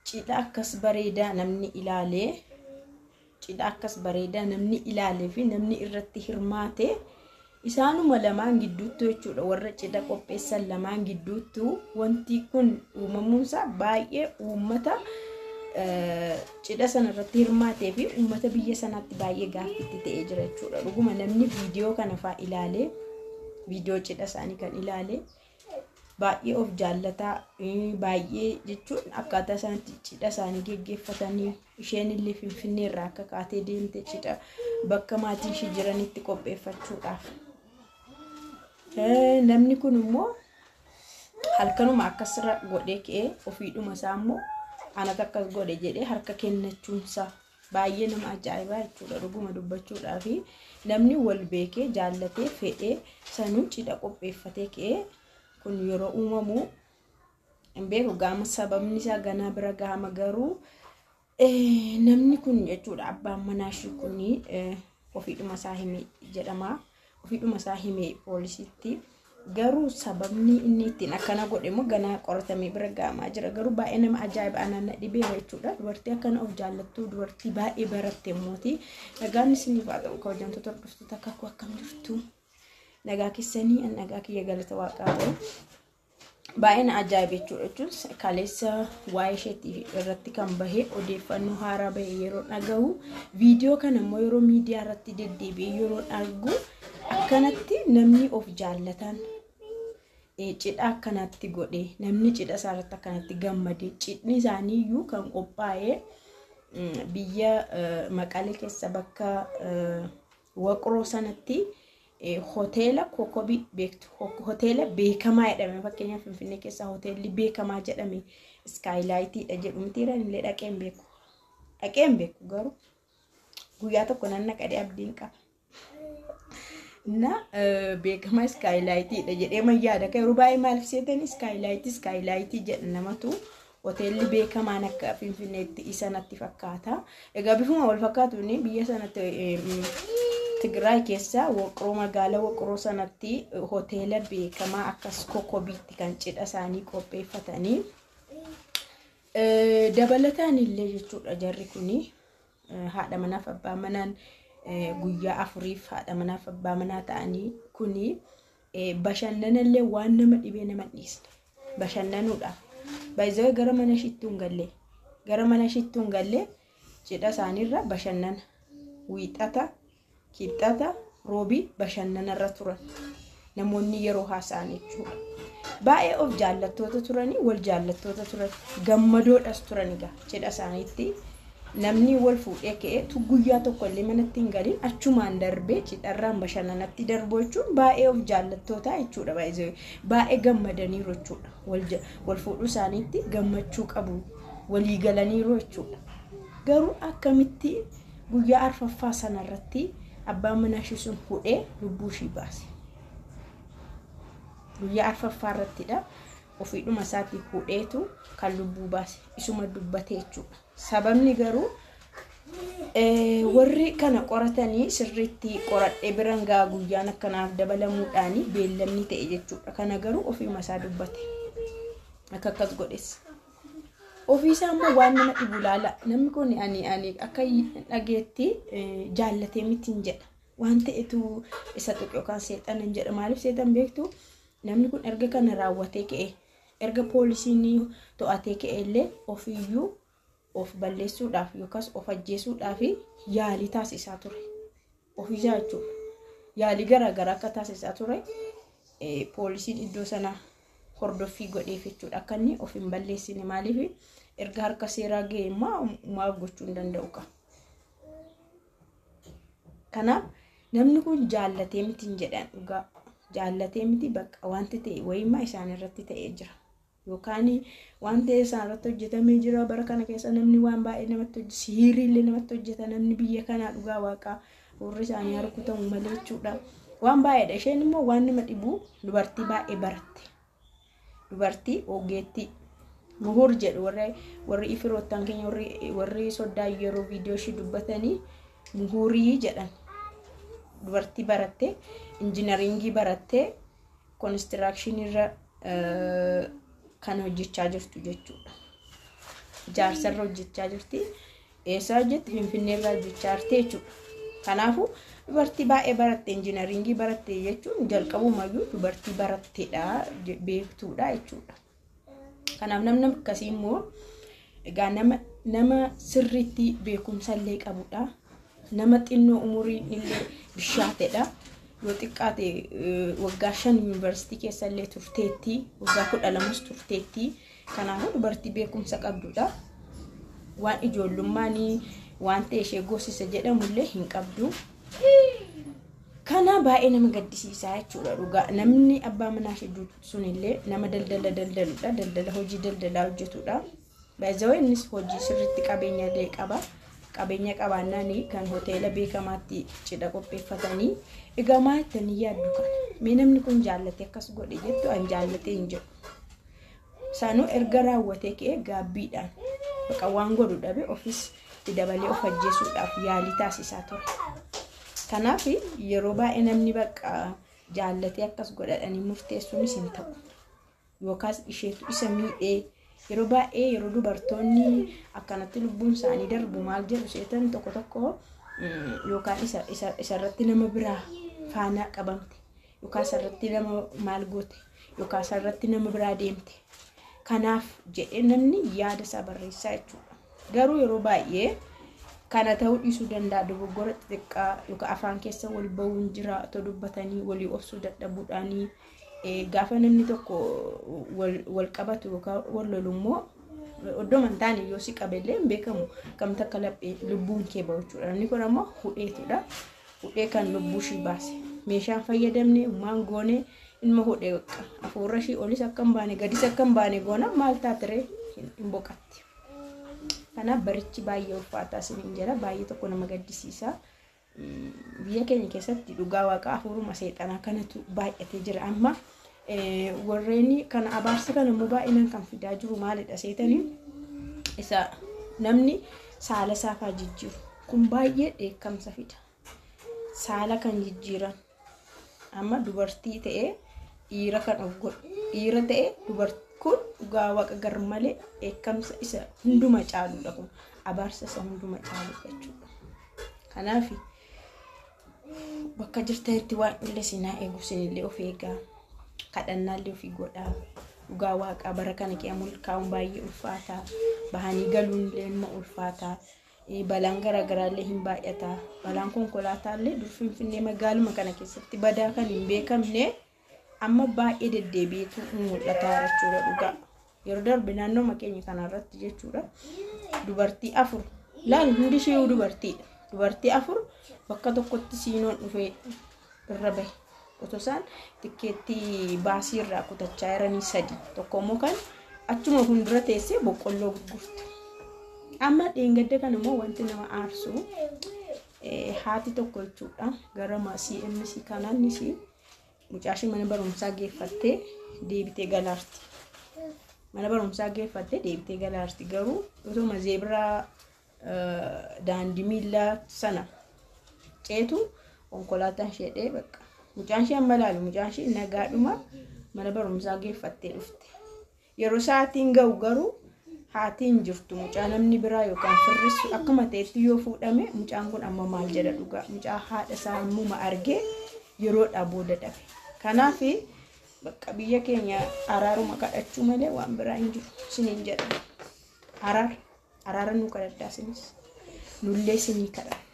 Cidha akkas bareedaa namni ilaalee, cidha akkas bareedaa namni ilaalee fi namni irratti hirmaate isaanuma lamaan gidduutti jechuudha. Warra cidha qopheessan lamaan gidduutti wanti kun uumamuunsaa baay'ee uummata cidha sana irratti hirmaatee fi uummata biyya sanaatti baay'ee gaaffiitti ta'ee jira jechuudha. Dhuguma namni viidiyoo kana fa'aa ilaalee, viidiyoo cidha isaanii kan ilaalee, baay'ee of jaallataa, baay'ee jechuun akkaataa isaanitti cidha isaanii geggeeffatanii, isheen illee Finfinnee irraa akka kaatee deemte cidha bakka maatiin ishee jiranitti qopheeffachuudhaaf. Namni kun immoo halkanuma akkasirra godhee ka'ee ofiidhuma isaa immoo anatu akkas godhe jedhee harka kennachuunsaa baay'ee nama ajaa'ibaa jechuudha. Dhuguma dubbachuudhaa fi namni wal beekee jaallatee fedhee sanuu cidha qopheeffatee ka'ee kun yeroo uumamu hin beeku, gaama sababni isaa ganaa bira gahama. Garuu namni kun jechuudha, abbaan manaa ishii kun ofiidhuma isaa hime jedhama. Ofiidhuma isaa hime poolisiitti. Garuu sababni inni ittiin akkana godhe immoo ganaa qoratamee bira gahamaa jira. Garuu baay'ee nama ajaa'iba, anaan na dhibeera jechuudha. Dubartii akkana of jaallattu, dubartii baay'ee baratte immooti. Nagaan isiniif haa ta'u, kabajamtoota hordoftoota kakuu, akkam jirtu? Nagaa keessanii? An nagaa kiyya, galata waaqaa ta'u. Baay'ee na ajaa'iba jechuudha. Jechuun kaleessa waa'ee isheetii irratti kan bahe odeeffannoo haaraa bahe yeroo dhagahu, viidiyoo kana immoo yeroo miidiyaa irratti deddeebi'ee yeroo argu, akkanatti namni of jaallatan cidha akkanatti godhe, namni cidha isaa irratti akkanatti gammade, cidhni isaanii iyyuu kan qophaa'e biyya Maqalee keessa bakka Waqroo sanatti hoteela Kokobii beektu, hoteela beekamaa jedhame. Fakkeenyaaf Finfinnee keessaa hoteelli beekamaa jedhame Iskaayilaayitiidha jedhu mitiiraan illee dhaqee hin beeku. Dhaqee hin beeku, garuu guyyaa tokko nan naqadee abdiin qaba. Na beekamaa Iskaayilaayitiidha jedhee man yaada. Yeroo baay'ee maaliif seetanii Iskaayilaayitii Iskaayilaayitii jedha namatu, hoteelli beekamaan akka Finfinneetti isa natti fakkaata. Egaa bifuma wal fakkaatuun biyya sanatti, Tigraay keessa Waqroo, magaalaa Waqroo sanatti hoteela beekamaa akkas Kokobiitti kan cidha isaanii qopheeffatanii. Dabalataan illee jechuudha, jarri kuni haadha manaaf abbaa manaan guyyaa 4f haadha manaaf abbaa manaa ta'anii kuni bashannanallee waan nama dhibee nama dhiisne bashannanuudhaaf. Baay'ee gara mana ishiitti hin galle, gara mana ishiitti hin galle, cidha isaaniirra bashannana, Wiixata, Kibxata, Roobii bashannanarra turan namoonni yeroo haasa'an jechuudha. Baay'ee of jaallattoota turanii, wal jaallattoota turan, gammadoodhas turan. Egaa cidha isaaniitti namni wal fuudhee ka'ee guyyaa tokko illee manatti hin galin achumaan darbee cidharraan bashannanatti darbu jechuun baay'ee of jaallattoota jechuudha. Baay'ee gammadaniiru jechuudha. Wal fuudhuu isaaniitti gammachuu qabu, walii galaniiru jechuudha. Garuu akkamitti guyyaa arfaffaa sanarratti abbaan manaa ishii sun hudhee lubbuu ishii baase? Guyyaa arfaffaa irrattidha. Ofiidhuma isaatti hudheetu kan lubbuu baase isuma dubbate jechuudha. Sababni garuu warri kana qoratanii sirriitti qoradhee biran gaa guyyaan akkanaaf dabalamuudhaan beellamni ta'e jechuudha. Kana garuu ofiima isaa dubbate. Akka akkas godhes. Ofiisaa immoo waan nama dhibu laala. Namni kun ani akka dhageetti jaallatee miti hin jedha. Waan ta'etu isa tuqe yookaan seexan hin jedha. Maaliif seexan beektu? Namni kun erga kana raawwatee ka'e, erga poolisiin to'atee ka'e illee, ofiiyyuu of balleessuudhaaf yookaas of ajjeesuudhaaf yaalii taasisaa ture. Ofiisaa jechuudha. Yaalii garaagaraa akka taasisaa ture poolisiin iddoo sana hordoffii godheef jechuudha. Akka inni of hin balleessine. Maaliif? Erga harka seeraa ga'e immoo maaf gochuu hin danda'u qaba. Kanaaf namni kun jaallatee miti hin jedhan dhugaa. Jaallatee miti, bakka wanti ta'e wayimaa isaan irratti ta'ee jira. Yookaan waan ta'e isaan irratti hojjetamee jira. Bara kana keessa namni waan baay'ee namatti hojjeta. Sihirii illee namatti hojjeta namni biyya kanaa, dhugaa waaqaa, warri isaanii rukutamu malee jechuudha. Waan baay'eedha. Isheen immoo waan nama dhibu dubartii baay'ee baratte. Dubartii ogeettii. Muhur jedhu warri ifiroottan keenya, warri soddaa yeroo viidiyoo ishii dubbatanii muhurii jedhan. Dubartii baratte, injiinaringii barattee koonistiraakshiniirra kan hojjechaa jirtu jechuudha. Ijaarsarra hojjechaa jirti. Eessa hojjetti? Finfinneerra hojjechaa jirti jechuudha. Kanaafuu dubartii baay'ee baratte, injiinaringii baratte jechuun jalqabumayyuu dubartii baratteedha, beektuudha jechuudha. Kanaaf namni akkasii immoo egaa nama sirriitti beekumsa illee qabudha. Nama xinnoo umuriin illee bishaatedha. Yoo xiqqaate waggaa 5 yuunivarsiitii keessa illee turteetti, waggaa 12 turteetti. Kanaafuu dubartii beekumsa qabdudha. Waan ijoollummaan waan ta'e ishee goosisa jedhamullee hin qabdu. Kana baay'ee nama gaddisiisaa jechuudha dhugaa. Namni abbaa manaa ishee sunillee nama daldala daldaludha. Daldala hojii daldalaa hojjetudha. Baay'ee innis hojii sirriitti qabeenya illee qaba. Qabeenya qabaannaan kan hoteela beekamaatti cidha qopheeffatanii. Egaa maal jettanii yaaddu kana? Mee namni kun jaallatee akkas godhe jettu? An jaallatee hin jedhu. Sanuu erga raawwatee ka'ee gaabbiidhaan baqa waan godhu dhabe ofis itti dabalee of ajjeesuudhaaf yaalii taasisaa ture. Kanaaf yeroo baay'ee namni bakka jaallatee akkas godhadhanii murteessuunis hin ta'u. Yookaas isheetu isa miidhee. Yeroo baay'ee yeroo dubartoonni akkanatti lubbuun isaanii darbu maal jedhu seetan tokko tokko, yookaan isarratti nama biraa faana qabamte, yookaan isarratti nama maal goote, yookaan isarratti nama biraa deemte. Kanaaf jedhee namni yaada isaa barreessaa jechuudha. Garuu yeroo baay'ee kana ta'uu dhiisuu danda'a. Dogoggora xixiqqaa yookaan afaan keessa wal ba'uun jira, otoo dubbatanii walii obsuu dadhabuudhaanii gaafa namni tokko wal qabatu yookaan wal lolu immoo iddoo hin taane yoo si qabellee hin beekamu kamta akka laphee lubbuun kee bahu jechuudha. Namni kun ammoo hudheetudha. Hudhee kan lubbuu ishii baase. Meeshaan fayyadamne maan goone ilma hudhee bakka hafuurra ishii olis akka hin baane gadis akka hin baane goona maal taatiree hin boqatti. Kanaaf barichi baay'ee ulfaataa isiniin jira. Baay'ee tokko nama gaddisiisa. Biyya keenya keessatti dhugaa waaqaa hafuuruma seexanaa kanatu baay'atee jira. Amma warreen kana abaarsa kana immoo baay'inaan kan fidaa jiru maalidha seetanii? Isa namni saala saafaa jijjiiru kun baay'ee dheekkamsa fida. Saala kan jijjiiran amma dubartii ta'ee dhiira kan of godhu, dhiira ta'ee dubartii kun dhugaa waaqa gar malee dheekkamsa isa hunduma caaludha, kun abaarsa isa hunduma caaludha jechuudha. Kanaaf bakka jirtanitti waan illee sinaa eegu, sinillee of eegaa, kadhannaallee ofii godhaa. Dhugaa waaqaa bara kana kee milkaa'uun baay'ee ulfaataa, bahanii galuun illee nama ulfaataa, balaan garaagaraallee hin baay'ataa. Balaan konkolaataallee dur Finfinnee magaaluma kana keessatti badaa kan hin beekamne amma baay'ee deddeebi'eetu mul'ataa jechuudha dhugaa. Yeroo darbe naannoo keenya kanarratti jechuudha dubartii 4 laal, hundi ishee dubartiidha. Dubartii 4 bakka tokkotti siinoon dhufee irra bahe. Otoo isaan tikkeettii baasii irraa kutachaa jiranii 3, tokko immoo kan achuma fuuldura teessee boqqolloo gurgurtu. Amma dheengadda kana immoo wanti nama aarsu haati tokko jechuudha gara CMC kanaanis mucaashii mana barumsaa geeffattee deebitee galaarti. Mana barumsaa geeffattee deebitee galaarti, garuu otuma zeebiraa daandii miillaa sana ceetu konkolaataan ishee dhee bakka. Mucaan ishee amma ilaalu mucaan ishee nagaadhuma mana barumsaa geeffattee dhufte. Yeroo sa'aatiin ga'u garuu haatiin jirtu, mucaa namni biraa yookaan firris akkuma ta'etti yoo fuudhame mucaan kun amma maal jedha dhugaa? Mucaa haadha isaa ammuma argee yeroodhaa booda dhabe. Kanaaf bakka biyya keenya araaruma kadhachuu malee waan biraa hin jiru isiniin jedha. Araara nu kadhadhaa, isinis nullee isinii kadhanna.